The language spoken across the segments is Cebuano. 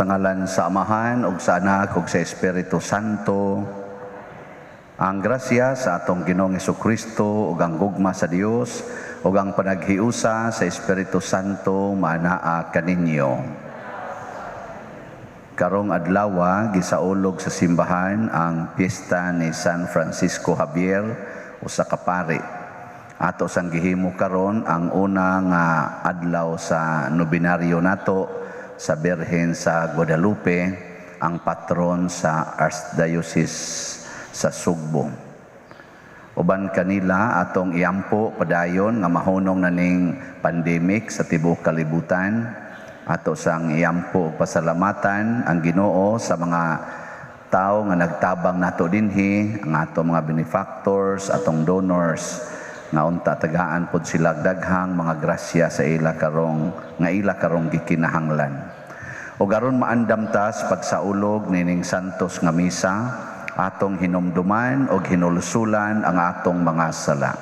Sa ngalan sa Amahan ug sa Anak ug sa Espiritu Santo, ang grasya sa atong Ginoong Kristo ug ang gugma sa Dios ug ang panaghiusa sa Espiritu Santo maanaa kaninyo. Karong adlawa, gisaulog sa simbahan ang piyesta ni San Francisco Javier, usa ka pari. Ato sang gihimo karon ang una nga adlaw sa nobinaryo nato sa Birhen sa Guadalupe, ang patron sa Archdiocese sa Sugbo. Uban kanila, atong iampo padayon nga mahunong na ning pandemic sa tibuok kalibutan. Ato sang iampo, pasalamatan ang Ginoo sa mga tao nga nagtabang nato dinhi, ang ato mga benefactors, atong donors, nga unta tagaan pod sila daghang mga grasya sa ila karong nga ila karong gikinahanglan. Ug aron maandam ta sa pagsaulog nining santos nga misa, atong hinumduman og hinulsulan ang atong mga sala.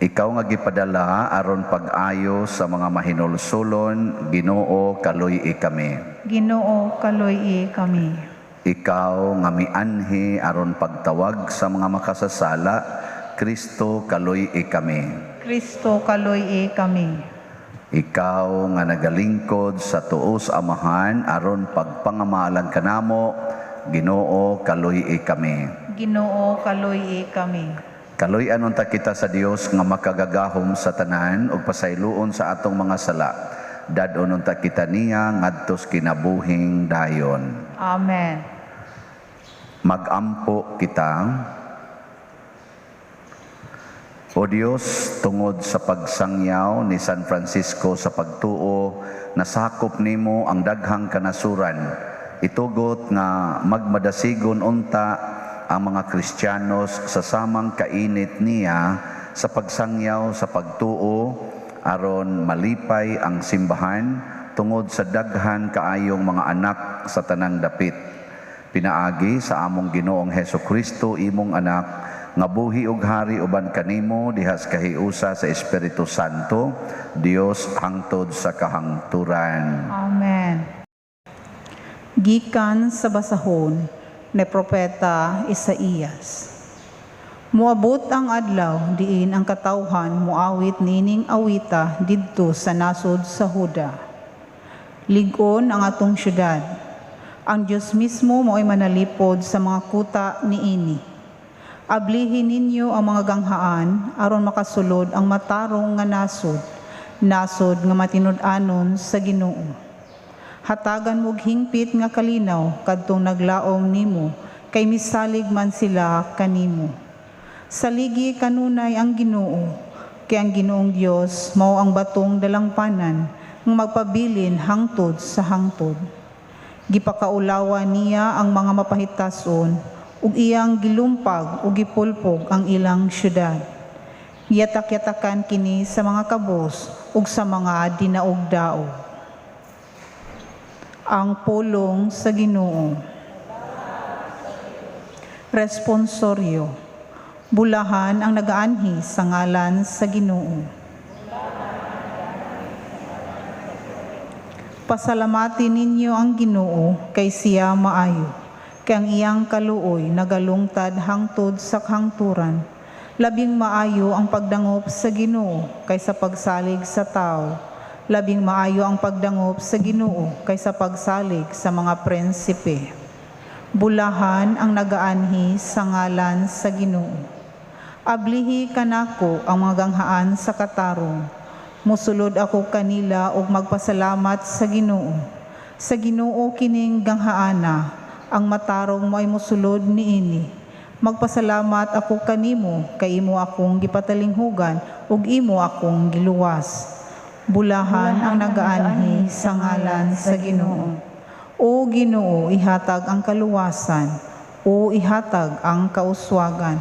Ikaw nga gipadala aron pag-ayo sa mga mahinulsulon, Ginoo, kaluy-i kami. Ginoo, kaluy-i kami. Ikaw nga mianhi aron pagtawag sa mga makasasala, Kristo, kaluy-i kami. Kristo, kaluy-i kami. Ikaw nga nagalingkod sa tuos Amahan aron pagpangamalan kanamo, Ginoo, kaluy-i kami. Ginoo, kaluy-i kami. Kaluy-an unta kita sa Dios nga makagagahom sa tanan ug pasayloon sa atong mga sala. Dad-on unta kita niya ngadtos kinabuhing dayon. Amen. Magampo kita. O Dios, tungod sa pagsangyaw ni San Francisco sa pagtuo, nasakop nimo ang daghang kanasuran. Itugot nga magmadasigon unta ang mga Kristiyanos sa samang kainit niya sa pagsangyaw sa pagtuo, aron malipay ang simbahan tungod sa daghan kaayong mga anak sa tanang dapit. Pinaagi sa among Ginoong Heso Kristo, imong anak, nga buhi ug hari uban kanimo diha sa kahiusa sa Espiritu Santo, Dios, hangtod sa kahangturan. Amen. Gikan sa basahon ni Propeta Isaías. Muabot ang adlaw diin ang katawhan muawit nining awita didto sa nasod sa Huda. Lig-on ang atong syudad. Ang Dios mismo mao'y manalipod sa mga kuta niini. Ablihin ninyo ang mga ganghaan aron makasulod ang matarong nga nasod, nasod nga matinud-anon sa Ginoo. Hatagan mo og hingpit nga kalinaw kadtong naglaom nimo, kay misalig man sila kanimo. Saligi kanunay ang Ginoo, kay ang Ginoong Dios mao ang batong dalangpanan nga magpabilin hangtod sa hangtod. Gipakaulawan niya ang mga mapahitason ug iyang gilumpag ug gipulpog ang ilang syudad. Giyatak-yatakan kini sa mga kabos ug sa mga dinaog-daog. Ang pulong sa Ginoo. Responsoryo. Bulahan ang nagaanhi sa ngalan sa Ginoo. Pasalamati ninyo ang Ginoo kay siya maayo, kay ang iyang kaluoy nagalungtad hangtod sa kahangturan. Labing maayo ang pagdangop sa Ginoo kaysa pagsalig sa tao. Labing maayo ang pagdangop sa Ginoo kaysa pagsalig sa mga prinsipe. Bulahan ang nagaanhi sa ngalan sa Ginoo. Ablihi kanako ang mga ganghaan sa katarong. Musulod ako kanila og magpasalamat sa Ginoo. Sa Ginoo kining ganghaana, ang matarong mo ay musulod niini. Magpasalamat ako kanimo kay imo akong gipatalinghugan ug imo akong giluwas. Bulahan ang nagaanhi sa ngalan sa Ginoo. O Ginoo, ihatag ang kaluwasan. O ihatag ang kauswagan.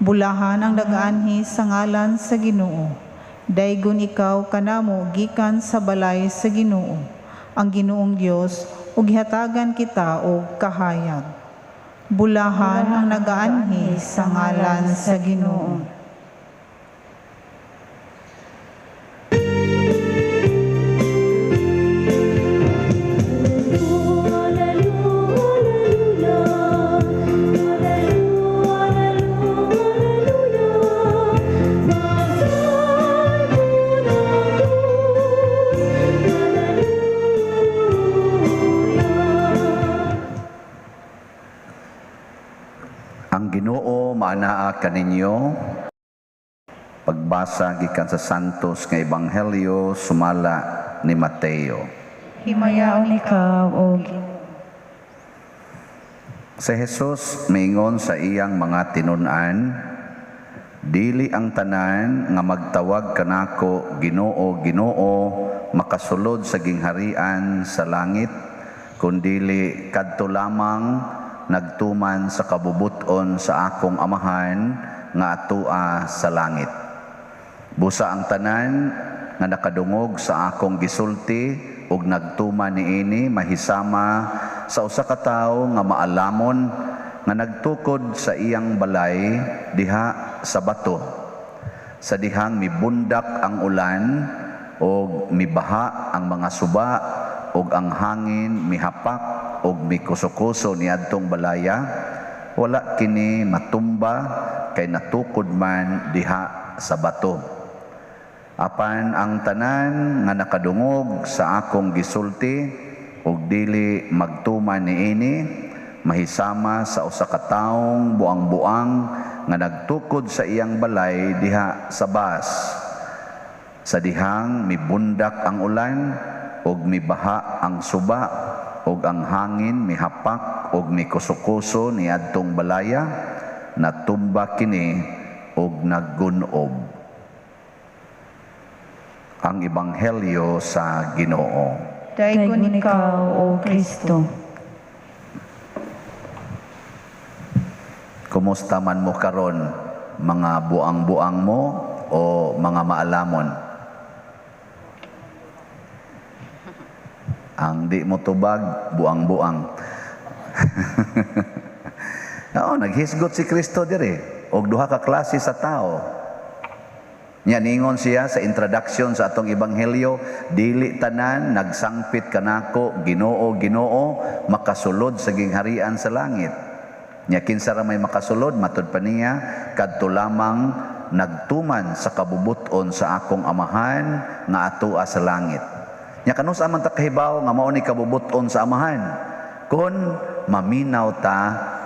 Bulahan ang nagaanhi sa ngalan sa Ginoo. Daygon ikaw kanamo gikan sa balay sa Ginoo, ang Ginoong Dios, ug gihatagan kita og kahayag. Bulahan ang nagaanhi sa ngalan sa Ginoo. Ang Ginoo maanaa kaninyo. Pagbasa gikan sa Santos nga Ebanghelyo sumala ni Mateo. Himayaon ikaw, O Ginoo. Si Jesus miingon sa iyang mga tinun-an, "Dili ang tanan nga magtawag kanako, 'Ginoo, Ginoo,' makasulod sa gingharian sa langit, kundili kadto lamang nagtuman sa kabubut-on sa akong Amahan nga atua sa langit. Busa ang tanan nga nakadungog sa akong gisulti ug nagtuman niini mahisama sa usa ka tawo nga maalamon nga nagtukod sa iyang balay diha sa bato. Sa dihang mibundak ang ulan og mibaha ang mga suba ug ang hangin mihapak ug mikuso-kuso niadtong balaya, wala kini matumba kay natukod man diha sa bato. Apan ang tanan nga nakadungog sa akong gisulti ug dili magtuman niini mahisama sa usa ka taong buang-buang nga nagtukod sa iyang balay diha sa bas. Sa dihang mibundak ang ulan ug mibaha ang suba ug ang hangin mihapak ug mikuso-kuso niadtong balaya, natumba kini ug naggun-ob." Ang Ebanghelyo sa Ginoo. Daygon ikaw, O Kristo. Kumusta man mo karon, mga buang-buang mo o mga maalamon? Ang di mo tubag, buang-buang. Oo, naghisgot si Kristo dire og duha ka klase sa tao. Nya ningon siya sa introduction sa atong ebanghelyo, dili tanan nagsangpit kanako, "Ginoo, Ginoo," makasulod sa gingharian sa langit. Nya kinsa ra may makasulod? Matud pa niya, kadto lamang nagtuman sa kabubut-on sa akong Amahan nga atoa sa langit. Nya kanus-a man ta kahibaw nga mao ni kabubut-on sa Amahan? Kon maminaw ta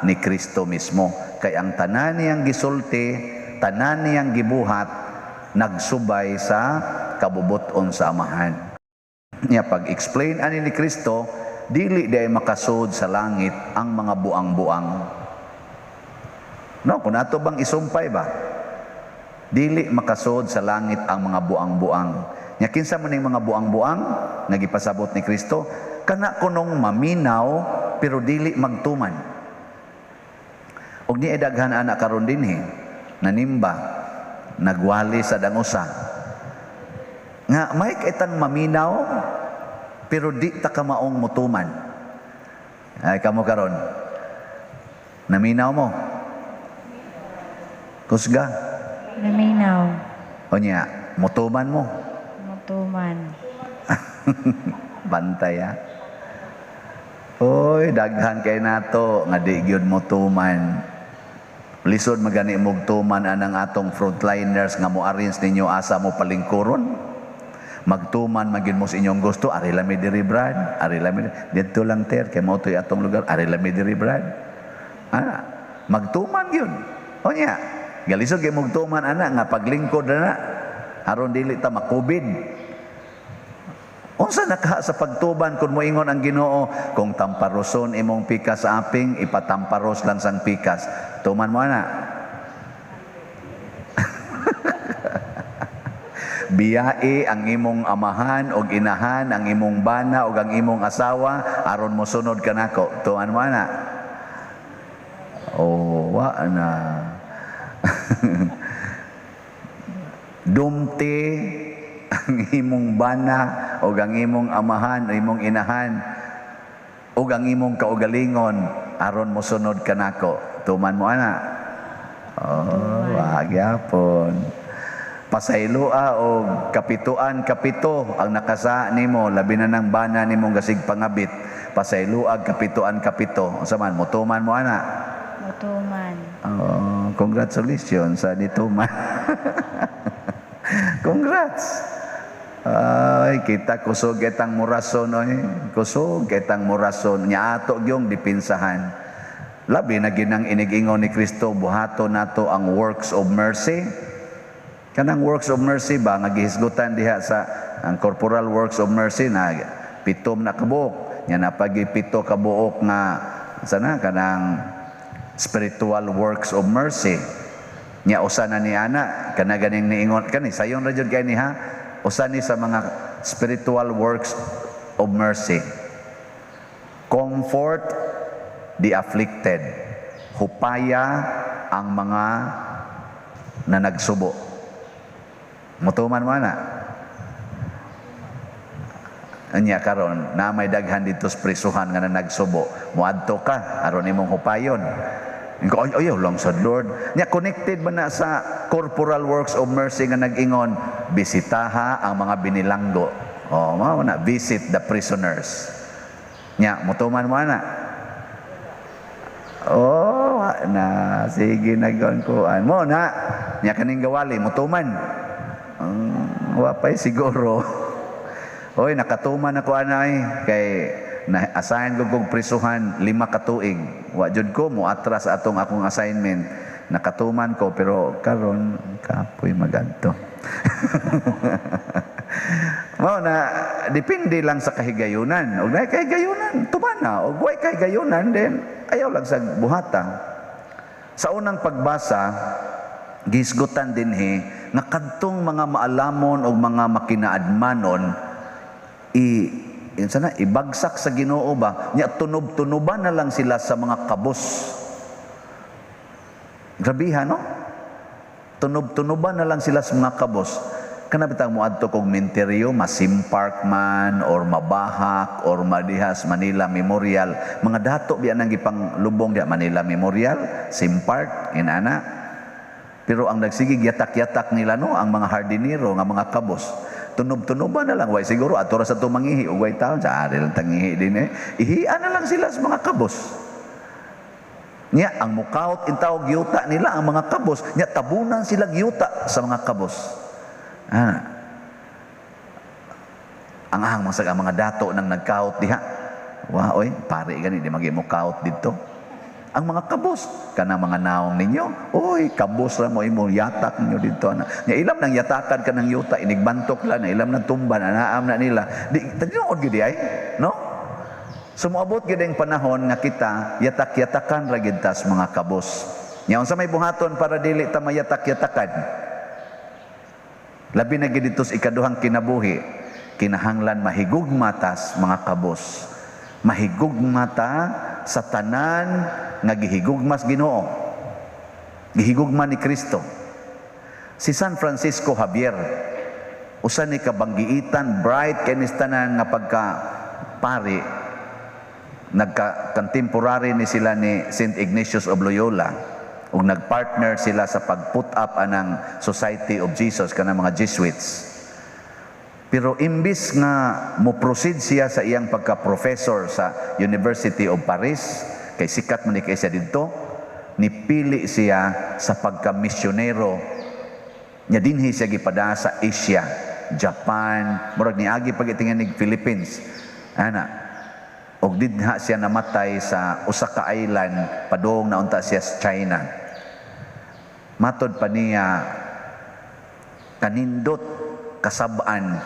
ni Kristo mismo, kay ang tanan niyang gisulti, tanan niyang gibuhat, nagsubay sa kabubut-on sa Amahan. Nya pag-explain ani ni Kristo, dili di ay makasud sa langit ang mga buang-buang. No, kung ato bang isumpay ba? Dili makasud sa langit ang mga buang-buang. Nya kinsa man ning mga buang-buang nga gipasabot ni Kristo? Kana kunong maminaw pero dili magtuman. Og ni daghan ana karon dinhi, nanimba, nagwali sa dangusa. Nga may kitang maminaw pero di ta kamaong mutuman. Ay kamo karon. Naminaw mo? Kusga. Naminaw. O niya, mutuman mo? Mutuman. Bantay ha. Oy, daghan kay nato nga di gyud mutuman. Lisod magani mugtuman anang atong frontliners nga mo-arrange ninyo asa mo palingkuron. Magtuman magyud mo sa inyong gusto, ari lami diri Brad, ari lami didto lang ter kay mao toy atong lugar, ari lami diri Brad. Ah, magtuman gyud. O niya, galisod kay mugtuman ana nga paglingkod na aron dili ta makubid. Unsa nakaha sa pagtuban kung moingon ang Ginoo, kung tamparoson imong pikas sa aping, ipatamparos lang sang pikas. Tuman mo ana. Biyai ang imong amahan og inahan, ang imong bana og ang imong asawa aron mosunod kanako. Tuman mo ana. Oh, wa na. Dumti ang imong bana o ang imong amahan o imong inahan o ang imong kaugalingon aron mosunod kanako. Tuman mo ana. Oh, wa gyapon. Pasayloa o kapituan kapito ang nakasa nimo, labi na ng bana nimong gasig pangabit. Pasayloa kapituan kapito. Unsa man, motuman mo ana? Motuman. Oh, congratulations sa nituman. Congrats. Ay, kita kusog itang murason oy. Kusog itang murason. Nya ato gyung dipinsahan. Labi na ginang inigingon ni Kristo, buhato nato ang works of mercy. Kanang works of mercy ba nga gihisgutan diha sa ang corporal works of mercy na 7 na kabuok. Nya napagi 7 ka buok nga sana kanang spiritual works of mercy. Nya usa na ni ana kana ganing niingon kani sayon ra jud kay ni ha, usa ni sa mga spiritual works of mercy. Comfort the afflicted. Hupaya ang mga na nagsubo. Mutuman mo na. Anya karon na may daghan dito sa prisuhan nga nagsubo. Muadto ka aron imong hupayon. Ingo, ay, ayaw lang sa Lord. Nya connected ba na sa corporal works of mercy nga nag-ingon, bisitaha ang mga binilanggo. Oh, mao na, visit the prisoners. Nya mutuman mo na. Oh, na sige nagon kuan mo na. Nya kaning gawali mutuman. Wa pa'y siguro. Oy, nakatuman ako anay kay na-assign ko kong prisuhan 5 ka tuig. Wa jud ko mo atras atong akong assignment. Nakatuman ko pero karon kapoy magadto. Mao na depende lang sa kahigayunan. Og naay kahigayunan, tuman na. Og way kahigayunan then ayaw lang sa buhata. Sa unang pagbasa, gihisgutan dinhi nga kadtong mga maalamon og mga makinaadmanon i sana ibagsak sa Ginoo ba nya tunob-tunoban na lang sila sa mga kabos. Grabiha no? Tunob-tunoban na lang sila sa mga kabos. Kana bitang moadto kog menteryo, Masim Park man or Mabahak or Madihas Manila Memorial, mga dato biya nang gipanglubong diha Manila Memorial, Sim Park inana. Pero ang nagsigig yatak-yatak nila no ang mga hardinero nga mga kabos. Tunob-tunoban na lang, way siguro ato ra sa tumangihi ug way taon sa ari lang tangihi din eh. Ihian na lang sila sa mga kabos. Nya ang mukaot intawog yuta nila ang mga kabos, nya tabunan sila yuta sa mga kabos. Ah. Ang ahang masag ang mga dato nang nagkaot diha. Wa oy, pare gani di magi mukaot didto. Ang mga kabos kana mga naong ninyo, oy kabos ra mo imo yatak ninyo didto ana. Nya ilam nang yatakan kanang yuta inigbantok lang, na ilam nang tumban anaam na nila. Di tinuod gid ay, no? Sumuabot gid ang panahon nga kita yatak-yatakan ra gid tas mga kabos. Nya unsa may buhaton para dili ta mayatak-yatakan? Labi na gid dito sa ikaduhang kinabuhi, kinahanglan mahigugma tas mga kabos. Mahigugma ta sa tanan nga gihigugmas Ginoo. Gihigugma ni Kristo. Si San Francisco Javier, usa ni kabanggiitan, bright kay tanan nga pagka pari, nagka-contemporary ni sila ni Saint Ignatius of Loyola, ug nagpartner sila sa pag-put up anang Society of Jesus kanang mga Jesuits. Pero imbis nga mo-proceed siya sa iyang pagka-professor sa University of Paris, kay sikat man ni kay siya didto, nipili siya sa pagka-misyonero. Nya dinhi siya gipada sa Asia, Japan, murag niagi pag itingan nig Philippines. Ana, og didha siya namatay sa usa ka island, padung na unta siya sa China. Matod pa niya kanindot kasab-an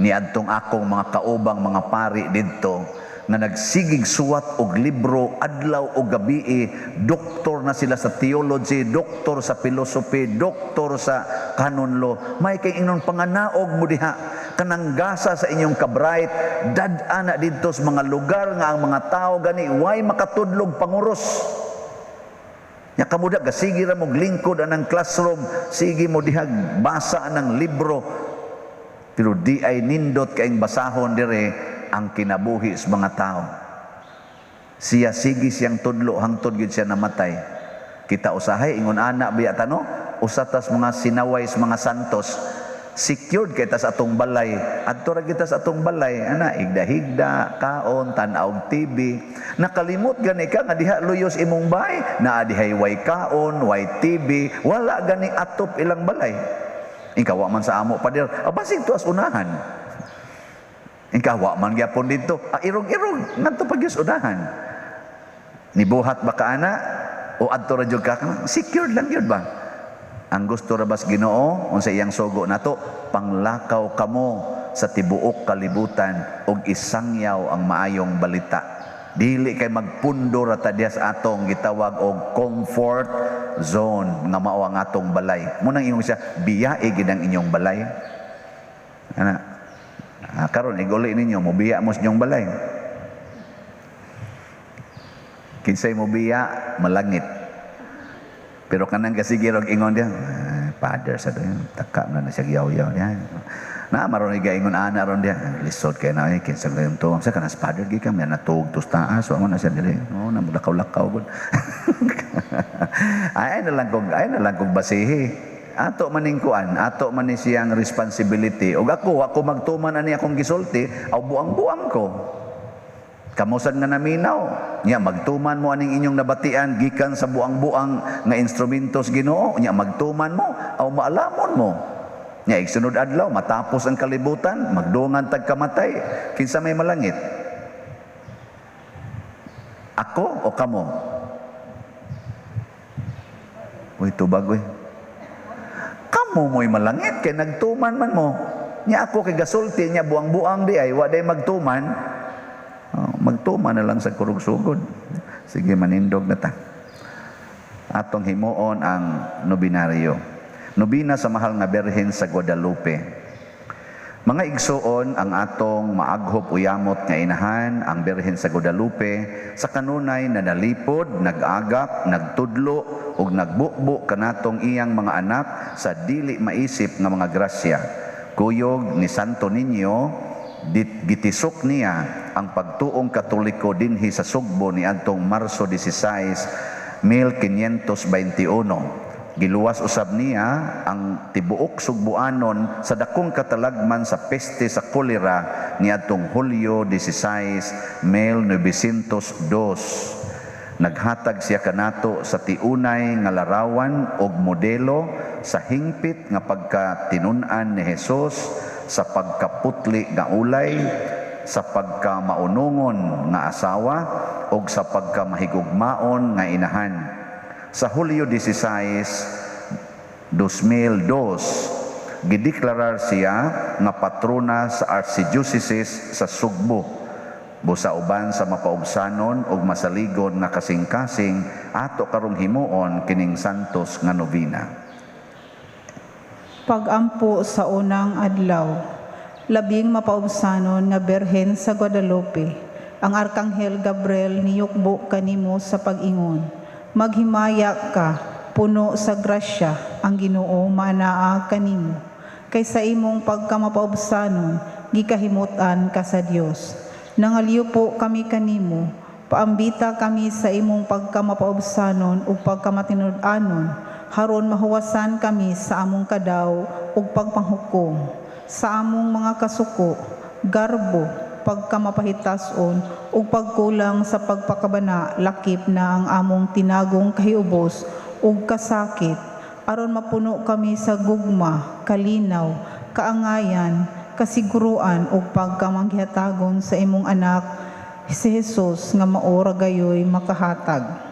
ni adtong akong mga kaubang mga pari didto nga nagsigig suwat og libro adlaw og gabii, doktor na sila sa theology, doktor sa philosophy, doktor sa canon law. May kay inyong panganaog mo diha kanang gasa sa inyong kabright, dad-ana didto sa mga lugar nga ang mga tao gani way makatudlog panguros. Nya kamuda gasigi ra mo lingkod anang classroom, sige mo dihag basa anang libro, pero di ay nindot kaing basahon dire ang kinabuhi sa mga tao. Siya sige siyang tudlo hangtod gyud siya namatay. Kita usahay ingon ana biya tano, usa tas mga sinaway sa mga santos, secured kay tas atong balay. Adto ra kita sa atong balay, ana higda-higda, kaon, tan-aw TV. Nakalimot gani ka nga diha luyos imong bay, naa dihay way kaon, way TV, wala gani atop ilang balay. Ikaw wa man sa amo pader, basig tuas unahan. Ikaw wa man gyapon didto, irog-irog ngadto pa gyud unahan. Nibuhat ba ka ana o adto ra jud ka? Secured lang yun ba? Ang gusto ra bas Ginoo, unsa iyang sugo nato, panglakaw kamo sa tibuok kalibutan ug isangyaw ang maayong balita. Dili kay magpundo ra ta diha sa atong gitawag og comfort zone nga mao ang atong balay. Munang ingon siya, biyae gid ang inyong balay. Ana. Karon iguli ninyo, mobiya mo sa inyong balay. Kinsay mobiya, malangit. Pero kanang kasige rog ingon diya, father sa doon, taka na na siya yaw-yaw diya. Na maron ingon ana ron diya, lisod kay na eh, kinsa gayong tuwang sa kanas father gi kami natug tos taas, wa man na siya dili. No, na lakaw-lakaw gud. Ay na lang kog basihi. Ato maning kuan, ato man ni siyang responsibility. Og ako, ako magtuman ani akong gisulti, aw buang-buang ko. Kamusan nga naminaw, nya magtuman mo aning inyong nabatian gikan sa buang-buang nga instrumentos Ginoo, nya magtuman mo aw maalamon mo. Nya igsunod adlaw matapos ang kalibutan, magdungan tag kamatay, kinsa may malangit? Ako o kamo? Uy, tubag uy. Kamo mo'y malangit kay nagtuman man mo. Nya ako kay gasulti nya buang-buang di ay wa day magtuman. Oh, magtuma na lang sa kurug-sugod. Sige, manindog na ta. Atong himuon ang nobinaryo. Nobina sa mahal nga Birhen sa Guadalupe. Mga igsuon, ang atong maaghop uyamot nga inahan, ang Birhen sa Guadalupe, sa kanunay na nalipod, nag-agak, nagtudlo, ug nagbukbo kanatong iyang mga anak sa dili maisip nga mga grasya. Kuyog ni Santo Niño, gitisok niya ang pagtuong Katoliko dinhi sa Sugbo ni adtong Marso 16, 1521. Giluwas usab niya ang tibuok Sugbuanon sa dakong katalagman sa peste sa kolera niadtong Hulyo 16, 1902. Naghatag siya kanato sa tiunay nga larawan og modelo sa hingpit nga pagkatinun-an ni Hesus, sa pagkaputli nga ulay, sa pagkamaunungon nga asawa, og sa pagkamahigugmaon nga inahan. Sa Hulyo 16, 2002, gideklarar siya nga patrona sa Archdiocese sa Sugbo, busa uban sa mapaubsanon ug masaligon nga kasing-kasing ato karong himuon kining santos nga nobina. Pagampo sa unang adlaw, labing mapaubsanon nga Birhen sa Guadalupe, ang Arkanghel Gabriel niyukbo kanimo sa pag-ingon, maghimaya ka, puno sa grasya, ang Ginoo maanaa kanimo. Kay sa imong pagkamapaubsanon, gikahimutan ka sa Dios. Nangaliw po kami kanimo, paambita kami sa imong pagkamapaubsanon ug pagkamatinud-anon, haron mahuwasan kami sa among kadaw ug pagpanghukom, sa among mga kasuko, garbo, pagkamapahitason ug pagkulang sa pagpakabana, lakip na ang among tinagong kahiubos ug kasakit, aron mapuno kami sa gugma, kalinaw, kaangayan, kasiguruan ug pagkamanghihatagon sa imong anak si Jesus nga maora gayoy makahatag.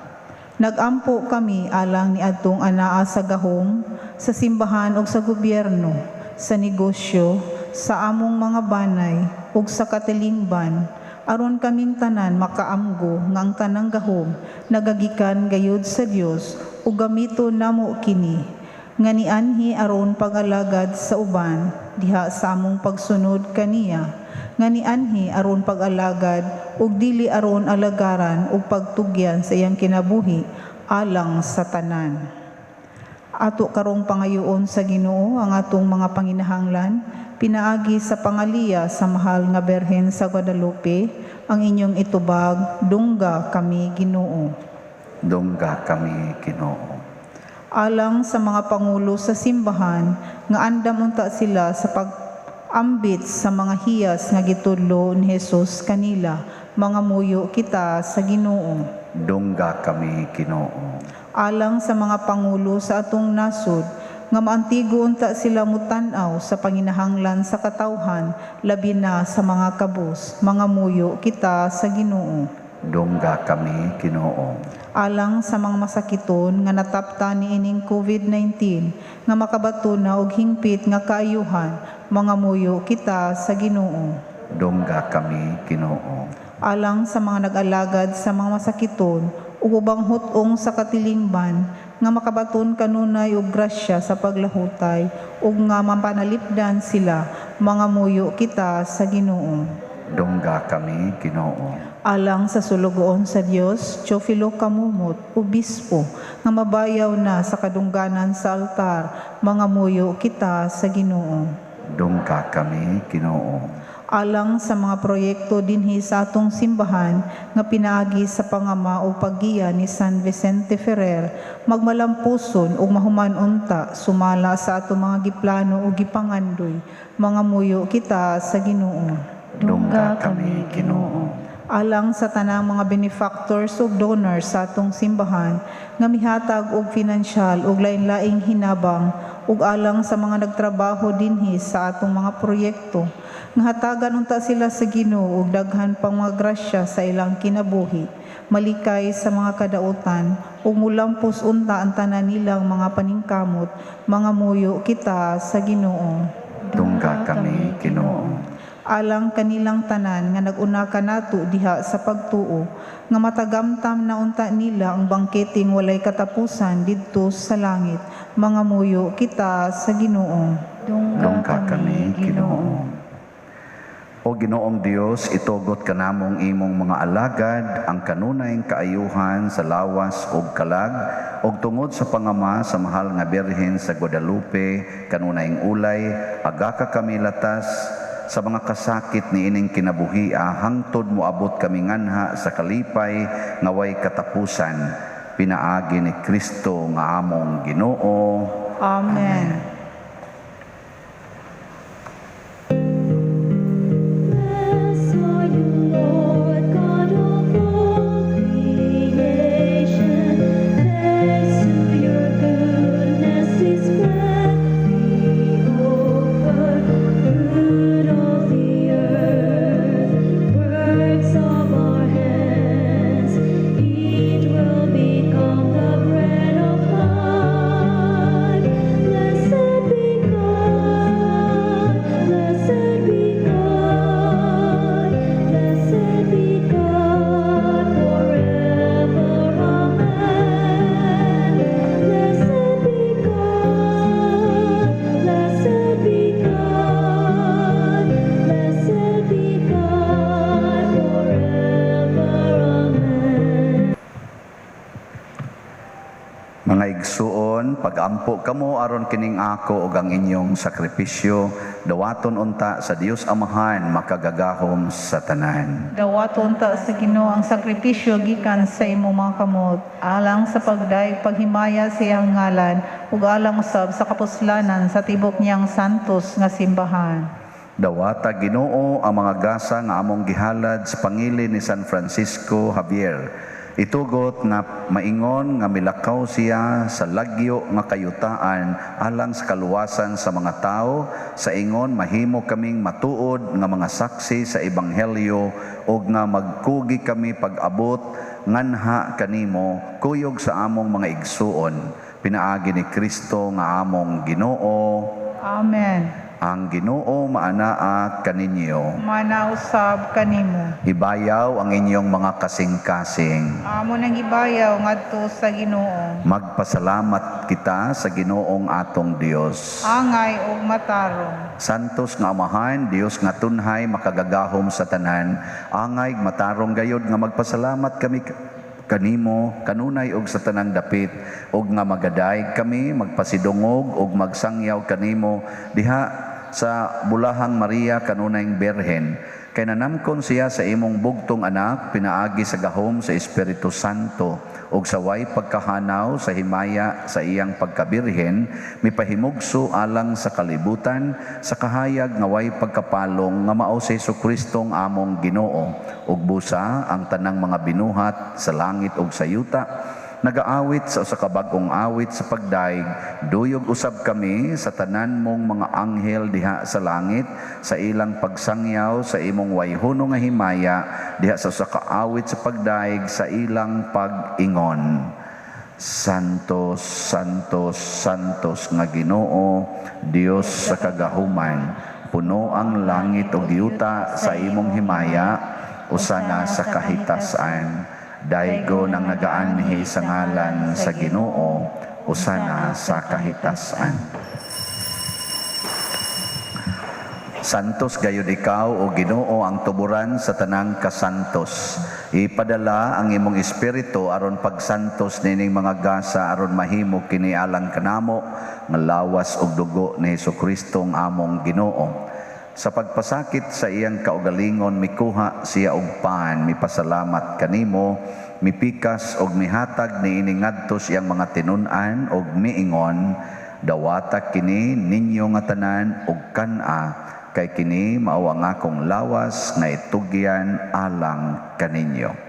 Nagampo kami alang ni adtong anaa sa gahom, sa simbahan ug sa gobyerno, sa negosyo, sa among mga banay ug sa katilingban, aron kaming tanan makaamgo nga ang tanang gahom nagagikan gayud sa Dios ug gamito namo kini nga nianhi aron pag-alagad sa uban diha sa among pagsunod kaniya, nga nianhi aron pag-alagad ug dili aron alagaran ug pagtugyan sa iyang kinabuhi alang sa tanan. Ato karong pangayoon sa Ginoo ang atong mga panginahanglan, pinaagi sa pangaliya sa mahal nga Birhen sa Guadalupe, ang inyong itubag, dungga kami Ginoo. Dungga kami Ginoo. Alang sa mga pangulo sa simbahan, nga andam unta sila sa pag-ambit sa mga hiyas nga gitudlo ni Jesus kanila, mga muyo kita sa Ginoo. Dungga kami Ginoo. Alang sa mga pangulo sa atong nasod, nga maantigo unta sila mutan-aw sa panginahanglan sa katawhan, labi na sa mga kabus, mga muyo kita sa Ginoo. Dungga kami, Ginoo. Alang sa mga masakiton nga natapta niining COVID-19 nga makabaton na og hingpit nga kaayuhan, mangamuyo kita sa Ginoo. Dungga kami, Ginoo. Alang sa mga nag-alagad sa mga masakiton ug ubang hut-ong sa katilingban nga makabaton kanunay og grasya sa paglahutay ug nga mapanalipdan sila, mangamuyo kita sa Ginoo. Dungga kami, Ginoo. Alang sa sulugoon sa Dios, Teofilo Camomot, obispo, nga mabayaw na sa kadungganan sa altar, mangamuyo kita sa Ginoo. Dungga kami, Ginoo. Alang sa mga proyekto dinhi sa atong simbahan nga pinaagi sa pangama o paggiya ni San Vicente Ferrer, magmalampuson ug mahuman unta sumala sa atong mga giplano o gipangandoy, mangamuyo kita sa Ginoo. Dungga kami, Ginoo. Alang sa tanang mga benefactors ug donors sa atong simbahan nga mihatag og pinansyal ug lain-laing hinabang, ug alang sa mga nagtrabaho dinhi sa atong mga proyekto nga hatagan unta sila sa Ginoo og daghan pang mga grasya sa ilang kinabuhi, malikay sa mga kadautan ug mulampos unta ang tanan nilang mga paningkamot, mangamuyo kita sa Ginoo. Dungga kami, Ginoo. Alang kanilang tanan nga nag-una kanato diha sa pagtuo, nga matagamtam na unta nila ang bangketeng walay katapusan didto sa langit, mangamuyo kita sa Ginoo. Dungga kami, Ginoo. O Ginoong Dios, itugot kanamong imong mga alagad ang kanunayng kaayuhan sa lawas ug kalag, ug tungod sa pangama sa mahal nga Birhen sa Guadalupe, kanunayng ulay, agaka kami latas sa mga kasakit niining kinabuhia, hangtod moabot kami nganha sa kalipay nga way katapusan, pinaagi ni Kristo nga among Ginoo. Amen. Blessed are you, Lord God of all creation. Thanks to your goodness is spread we offer fruit of the earth, works of our hands. It will become the bread of life. Blessed be God, blessed be God, blessed be God forever. Amen. Blessed be God, blessed be God, blessed be God forever. Amen. Mga igsuon, pagampo kamo aron kining ako ug ang inyong sakripisyo, dawaton unta sa Dios Amahan makagagahom sa tanan. Dawaton ta sa Ginoo ang sakripisyo gikan sa imong mga kamot, alang sa pagdayeg paghimaya sa iyang ngalan ug alang usab sa kapuslanan sa tibok niyang santos nga simbahan. Dawata, Ginoo, ang mga gasa nga among gihalad sa pangilin ni San Francisco Javier. Itugot nga maingon nga milakaw siya sa lagyo nga kayutaan alang sa kaluwasan sa mga tao, sa ingon mahimo kaming matuod nga mga saksi sa ebanghelyo ug nga magkugi kami pag-abot nganha kanimo kuyog sa among mga igsuon, pinaagi ni Kristo nga among Ginoo. Amen. Ang Ginoo maanaa kaninyo. Manausab kanimo. Ibayaw ang inyong mga kasing-kasing. Amo nang ibayaw ngadto sa Ginoo. Magpasalamat kita sa Ginoong atong Dios. Angay ug matarong. Santos nga Amahan, Dios nga tunhay makagagahom sa tanan, angay matarong gayod nga magpasalamat kami kanimo kanunay og sa tanang dapit, og nga magadayeg kami magpasidungog og magsangyaw kanimo diha sa bulahang Maria kanunayng Birhen, kay nanamkon siya sa imong bugtong anak pinaagi sa gahom sa Espiritu Santo, ug sa way pagkahanaw sa himaya sa iyang pagkabirhen mipahimugso alang sa kalibutan sa kahayag nga way pagkapalong nga mao si Hesus-Kristong among Ginoo, ug busa ang tanang mga binuhat sa langit ug sa yuta Nagaawit sa usa ka bag-ong awit sa pagdayeg, duyog usab kami sa tanan mong mga anghel diha sa langit sa ilang pagsangyaw sa imong wayhono nga himaya diha sa usa ka awit sa pagdayeg sa ilang pag-ingon. Santo, Santo, Santos nga Ginoo, Dios sa kagahuman, puno ang langit ug yuta sa imong himaya, usana sa kahitasan. Daygon ang nagaanhi sa ngalan sa Ginoo, usana sa kahitasan. Santos gayud ikaw o Ginoo ang tuburan sa tanang kasantos. Ipadala ang imong espiritu aron pagsantos nining mga gasa aron mahimo kini alang kanamo nga lawas ug dugo ni Hesukristo ang among Ginoo. Sa pagpasakit sa iyang kaugalingon mikuha siya og pan, mipasalamat kanimo, mipikas og mihatag niini ngadto sa iyang mga tinun-an og miingon, dawata kini ninyo nga tanan og kan-a, kay kini mao ang akong lawas nga itugyan alang kaninyo.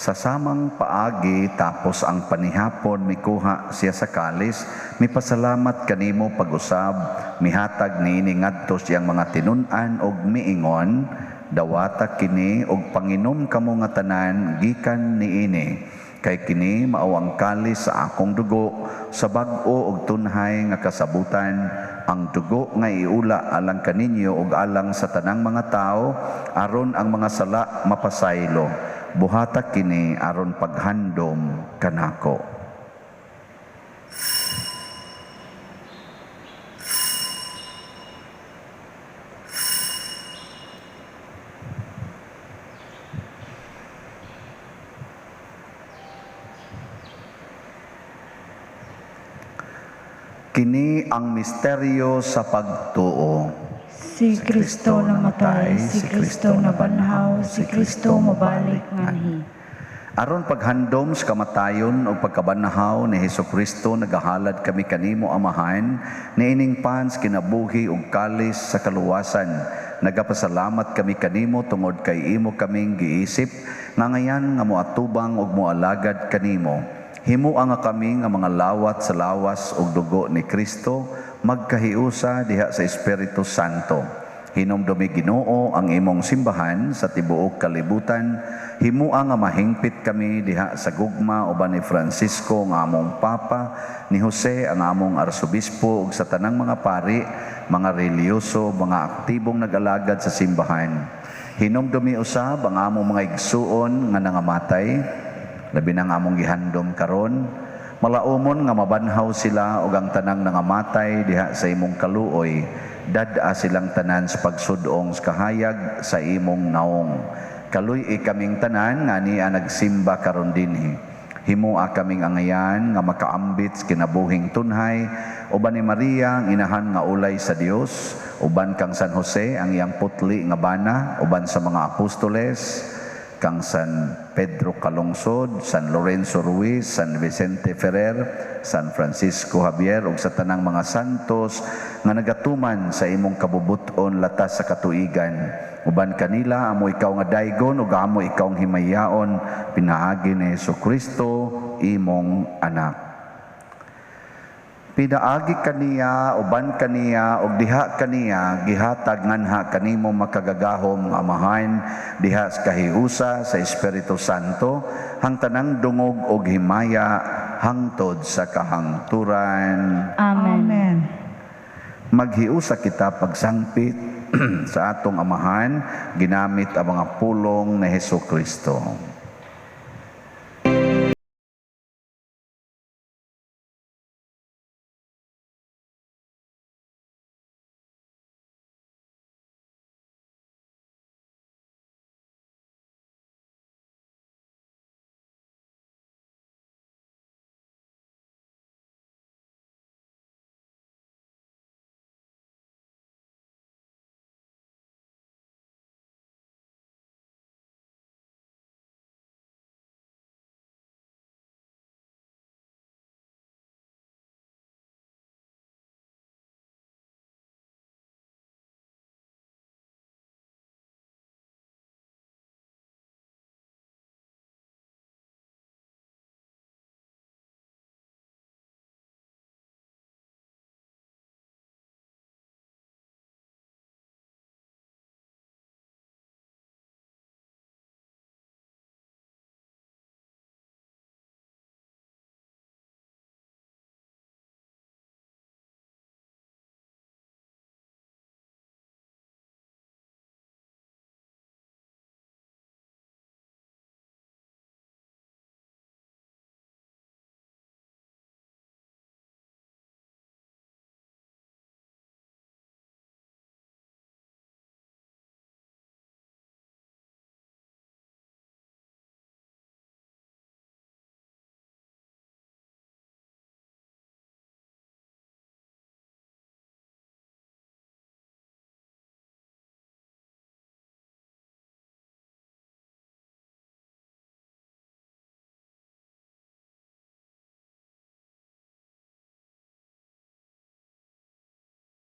Sa samang paagi tapos ang panihapon mikuha siya sa kalis, mipasalamat kanimo pag-usab, mihatag niini ngadto siyang mga tinun-an og miingon, dawata kini og panginom kamo nga tanan gikan niini, kay kini mao ang kalis sa akong dugo sa bag-o og tunhay nga kasabutan, ang dugo nga iula alang kaninyo og alang sa tanang mga tawo aron ang mga sala mapasaylo. Buhata kini aron paghandom kanako. Kini ang misteryo sa pagtuo. Si Kristo namatay, si Kristo nabanhaw, si Kristo mobalik nganhi. Aron paghandom sa kamatayon o pagkabanhaw ni Hesukristo, nagahalad kami kanimo Amahan, niining pans kinabuhi ug kalis sa kaluwasan. Nagapasalamat kami kanimo tungod kay imo kaming giisip, nga ngayan nga moatubang ug moalagad kanimo. Himua nga kami nga mga lawat sa lawas ug dugo ni Kristo, magkahiusa diha sa Espiritu Santo. Hinumdumi Ginoo ang imong simbahan sa tibuok kalibutan. Himua nga mahingpit kami diha sa gugma uban ni Francisco nga among Papa, ni Jose ang among Arsobispo ug sa tanang mga pari, mga relihiyoso, mga aktibong nag-alagad sa simbahan. Hinumdumi usab ang among mga igsuon nga nangamatay, labi na nga among gihandom karon, malaumon nga mabanhaw sila ug ang tanang nangamatay diha sa imong kaluoy, dad-a silang tanan sa pagsudong sa kahayag sa imong naong. Kaluy-i kaming tanan nga niya nagsimba karon dinhi. Himua kaming angayan nga makaambit sa kinabuhing tunhay, uban ni Maria ang inahan nga ulay sa Dios, uban kang San Jose ang iyang putli nga bana, uban sa mga apostoles, kang San Pedro Calungsod, San Lorenzo Ruiz, San Vicente Ferrer, San Francisco Javier ug sa tanang mga santos nga nagatuman sa imong kabubuton latas sa katuigan. Uban kanila amo ikaw nga daygon ug amo ikaw ang himayaon pinaagi ni Hesukristo imong anak. Pinaagi kaniya, uban kaniya, ug diha kaniya, gihatag nganha kanimo makagagahom nga Amahan, diha sa kahiusa sa Espiritu Santo, hangtanang dungog og himaya, hangtod sa kahangturan. Amen. Amen. Maghiusa kita pagsangpit sa atong Amahan, ginamit ang mga pulong ni Hesukristo.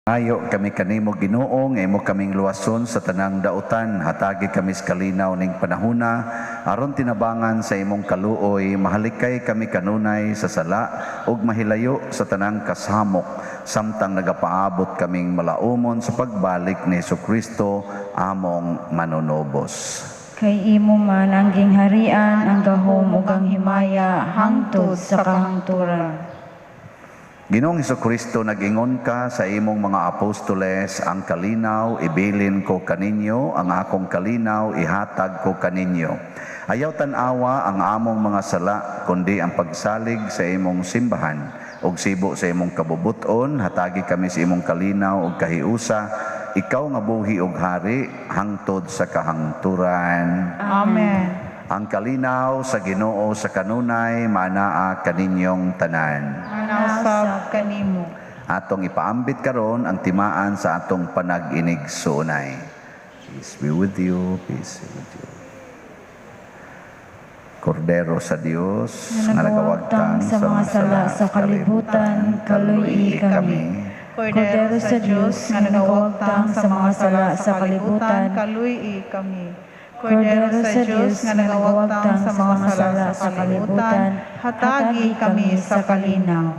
Ayo kami kanimo Ginoo, nga imo kaming luwason sa tanang dautan, hatagi kami sa kalinaw ning panahuna, aron tinabangan sa imong kaluoy, mahalikay kami kanunay sa sala ug mahilayo sa tanang kasamok, samtang nagapaabot kaming malaumon sa pagbalik ni Hesukristo among manunubos. Kay imo man ang gingharian, ang gahom ug ang himaya hangtod sa kahangturan. Ginoong Hesukristo, nag-ingon ka sa imong mga apostoles, ang kalinaw ibilin ko kaninyo, ang akong kalinaw ihatag ko kaninyo. Ayaw tan-awa ang among mga sala, kundi ang pagsalig sa imong simbahan ug sibo sa imong kabubuton, hatagi kami sa imong kalinaw ug kahiusa, ikaw nga buhi ug hari hangtod sa kahangturan. Amen. Ang kalinaw sa Ginoo sa kanunay maanaa kaninyong tanan. Manausab kanimo. Atong ipaambit karon ang timaan sa atong panag-inig-suunay. Peace be with you, peace be with you. Kordero sa Dios nga nagawagtang sa mga sala sa kalibutan, kaluy kami. Kordero sa Dios nga nagawagtang sa mga sala sa kalibutan, kaluy kami. Kordero sa Dios nga nagawagtang sa mga sala sa kalibutan, hatagi kami sa kalinaw.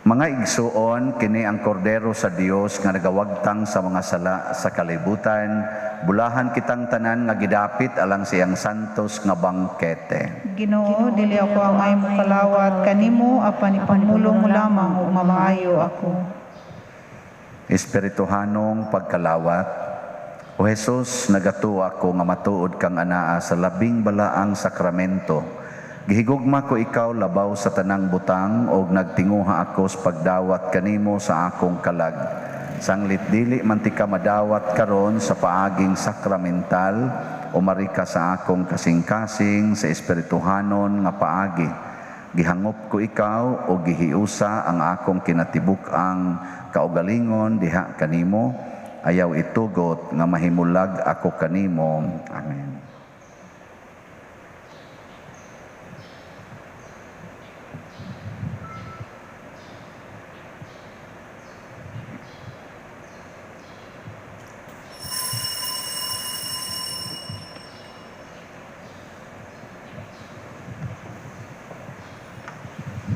Mga igsuon, kini ang kordero sa Dios nga nagawagtang sa mga sala sa kalibutan. Bulahan kitang tanan nga gidapit alang siyang santos nga bangkete. Ginoo, dili ako angay mokalawat kanimo apan ipamulong mo lamang ug mamaayo ako. Espirituhanong pagkalawat. O Jesus, nagatuwa ko nga matuod kang anaa sa labing balaang sakramento. Gihigugma ko ikaw labaw sa tanang butang og nagtinguha ako sa pagdawat kanimo sa akong kalag. Sanglit dili man ti ka madawat karon sa paaging sakramental, umari ka sa akong kasing-kasing sa espirituhanon nga paagi. Gihangop ko ikaw o gihiusa ang akong kinatibuk-ang kaugalingon diha kanimo. Ayaw itugot nga mahimulag ako kanimo. Amen.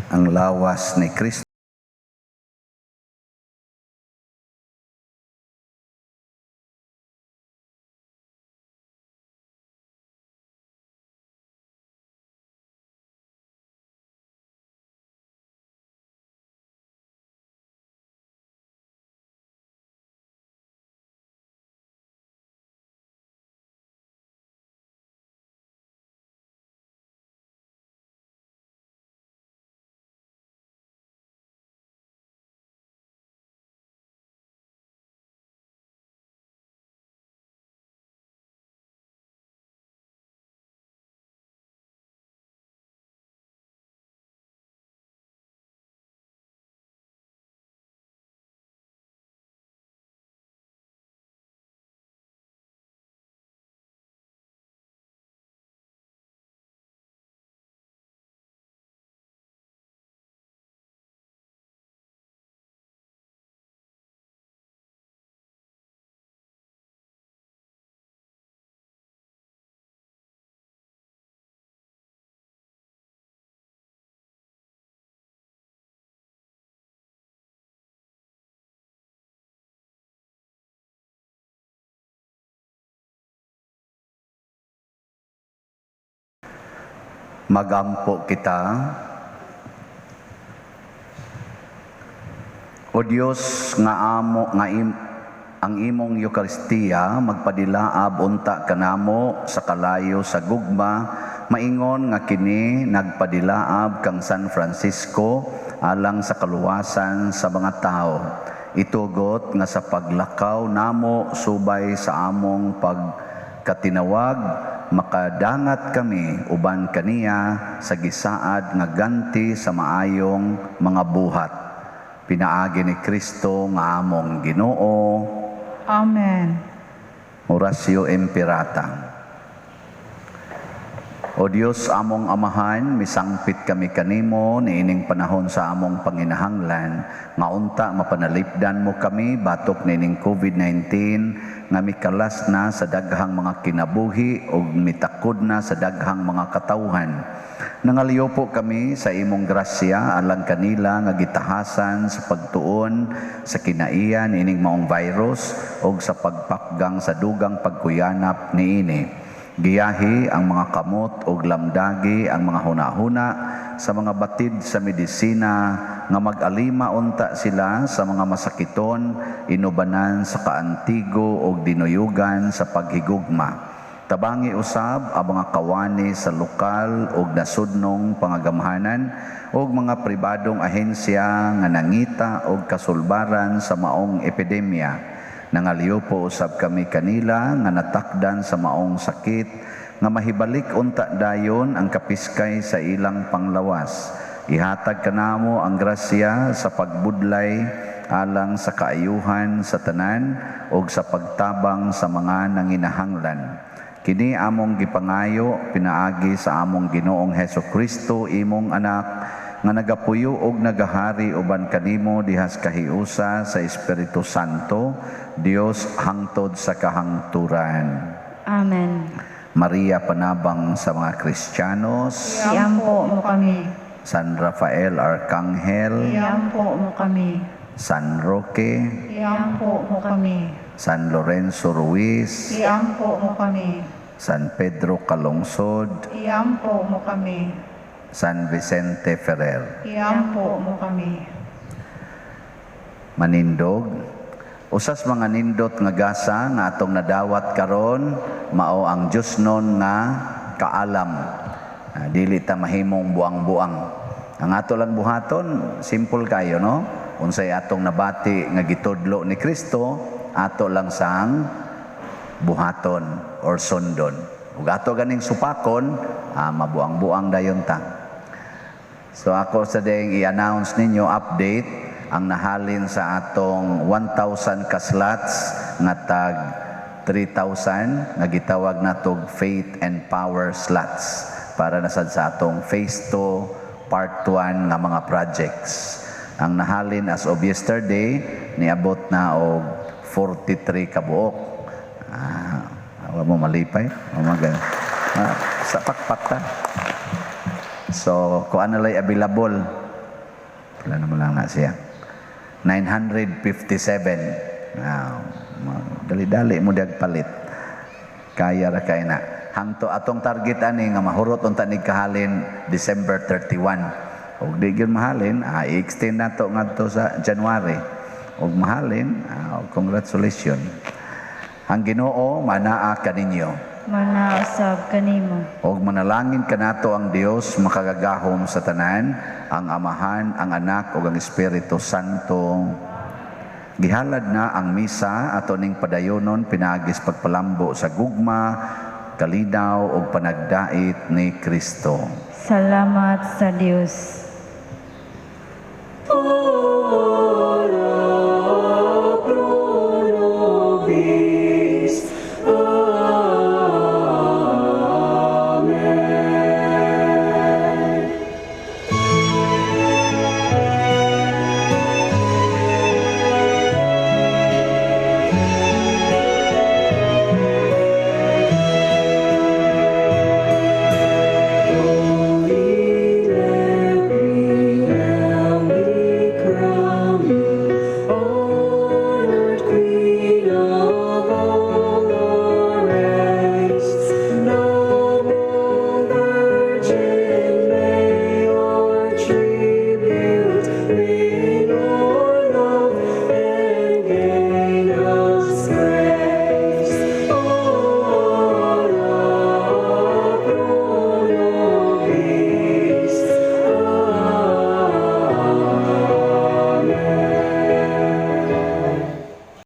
Ang lawas ni Kristo Magampo kita. O Dios nga amo nga ang imong Eukaristiya magpadilaab unta kanamo sa kalayo sa gugma, maingon nga kini nagpadilaab kang San Francisco alang sa kaluwasan sa mga tao. Itugot nga sa paglakaw namo subay sa among pagkatinawag, makadangat kami uban kaniya sa gisaad nga ganti sa maayong mga buhat. Pinaagi ni Kristo nga among Ginoo. Amen. Oratio Imperata. O Dios, among Amahan, misangpit kami kanimo niining panahon sa among panginahanglan nga unta mapanalipdan mo kami batok niining COVID-19 nga mikalas na sa daghang mga kinabuhi ug mitakod na sa daghang mga katawhan. Nangaliyo po kami sa imong grasya alang kanila nga gitahasan sa pagtuon sa kinaiya niining maong virus ug sa pagpakgang sa dugang pagkuyanap niini. Giyahi ang mga kamot ug lamdagi ang mga hunahuna sa mga batid sa medisina nga mag-alima unta sila sa mga masakiton, inubanan sa kaantigo ug dinuyugan sa paghigugma. Tabangi usab ang mga kawani sa lokal ug nasudnong pangagamhanan ug mga pribadong ahensya nga nangita og kasulbaran sa maong epidemya. Nangaliyo po usab kami kanila nga natakdan sa maong sakit nga mahibalik unta dayon ang kapiskay sa ilang panglawas. Ihatag kanamo ang grasya sa pagbudlay alang sa kaayuhan sa tanan ug sa pagtabang sa mga nanginahanglan. Kini among gipangayo pinaagi sa among Ginoong Heso Kristo, imong anak, nga nagapuyo og nagahari uban kanimo dihas kahiusa sa Espiritu Santo, Dios hangtod sa kahangturan. Amen. Maria, panabang sa mga Kristiyanos. Iampo mo kami. San Rafael Arcangel. Iampo mo kami. San Roque. Iampo mo kami. San Lorenzo Ruiz. Iampo mo kami. San Pedro Calungsod. Iampo mo kami. San Vicente Ferrer. Iampo mo kami. Manindog. Usas mga nindot nga gasa nga atong nadawat karon mao ang Diyosnon nga kaalam. Dili ta mahimong buang-buang. Ang ato lang buhaton, simple kayo, no? Unsay atong nabati nga gitudlo ni Kristo, ato lang sang buhaton or sundon. Ug ato ganing supakon, mabuang-buang dayon ta. So ako sa ding i-announce ninyo update ang nahalin sa atong 1,000 ka slots nga tag 3,000 nga gitawag natog Faith and Power slots para na sad sa atong Phase 2 Part 1 nga mga projects. Ang nahalin as of yesterday niabot na og 43 ka buok. Wa mo malipay, sa pakpak ta. So, kung ano lay available, pila naman lang na siya. 957. Dali-dali mo dag palit. Kaya ra kay na. Hangto atong target ani nga mahurot unta ni kahalin December 31. Og di gyud mahalin, i-extend nato ngadto sa January. Og mahalin, congratulations. Ang Ginoo manaa kaninyo. Manausab kanimo. Og manalangin kanato ang Dios makagagahom sa tanan, ang Amahan, ang Anak ug ang Espiritu Santo. Gihalad na ang misa ato ning padayonon pinaagis pagpalambo sa gugma, kalinaw ug panagdait ni Kristo. Salamat sa Dios.